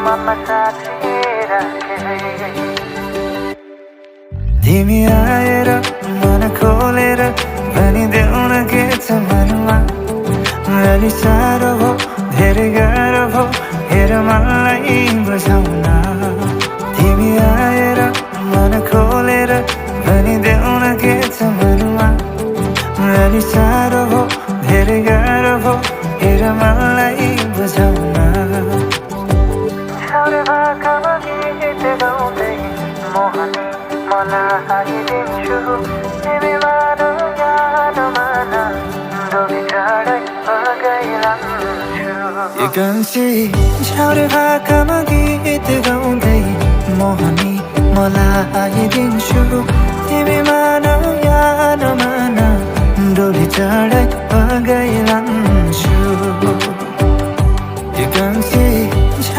मनमा साचिराखे तिमी आएर मन खोलेर भनिदेऊ न के छ मनमा अलि साह्रो भो धेरै गाह्रो भो हेर मलाई बुझाउन तिमी आएर मन खोलेर भनिदेऊ न के छ मनमा अलि साह्रो भो धेरै गाह्रो भो हेर मलाई बुझाउन छाउरे भाकामा गीत गाउँदै मोहनी मलाई दिन्छु तिमी मानो यादमा डोबी टाढै बगाइरहन्छु यो कान्छी छाउरे भाकामा गीत गाउँदै मोहनी मलाई दिन्छु